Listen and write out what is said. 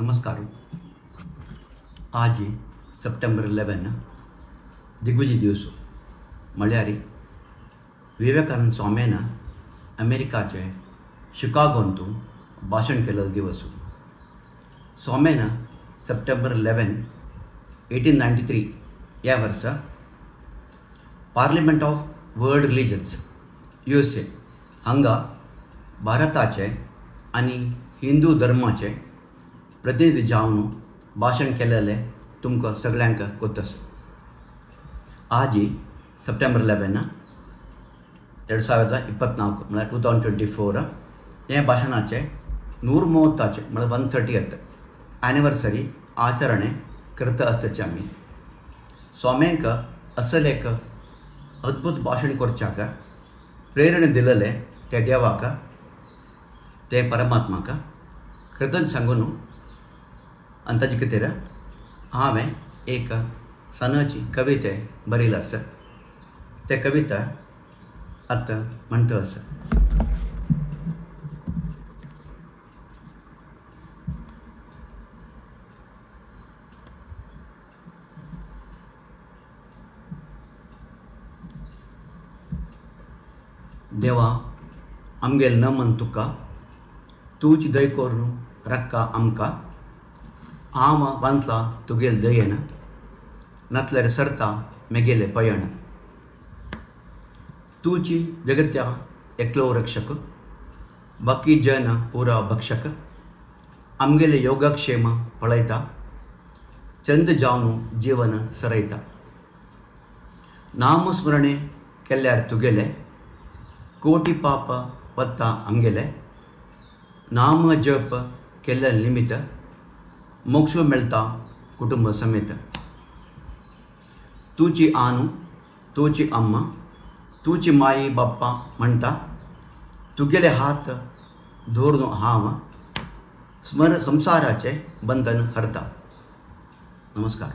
नमस्कार। आज सप्टेंबर 11 दिग्विजय दिवस म्हळ्यार विवेकानंद स्वामीन अमेरिकाचे शिकागोंतू भाशण केलेलो दिवस। स्वामीन सप्टेंबर 11 1893 ह्या वर्सा parliament of world religions USA हांगा भारताचे आनी हिंदू धर्माचे प्रतिनिधी जावन भाशण केलेले तुमकां सगळ्यांक गोत आसा। आज सप्टेंबर 11 2024 म्हळ्यार 2024 हे भाशणाचे 130 म्हळ्यार 130th anniversary आचरणे करता आसताचे आमी। स्वाम्यांक असल एक अद्भुत भाशण करच्याक प्रेरणा दिलेले त्या देवाक ते परमात्माक कृतज्ञ सांगून आनी ताजे खातीर हांवें एक सणाची कविता बरयली आसा। ते कविता आतां म्हणटा आसा। देवा आमगेल नमन तुका, तूच दय करून राखा आमकां। हांव बांदला तुगेल दयेन, नातल्यार सरता मेगेले पयण। तूची जगत्या एकलो रक्षक, बाकी जन पुरा भक्षक। आमगेले योगक्षेम पळयता, चंद जावन जीवन सरयता। नामस्मरणे केल्यार तुगेले, कोटी पाप वत्ता आमगेले। नाम जप केल्ल्या निमित्त, मोक्ष मेळता कुटुंब समेत। तूची आनू तूची अम्मा, तूची माई बाप्पा म्हणटा। तुगेले हात धरून हांव स्मर संसाराचे बंधन हरता। नमस्कार।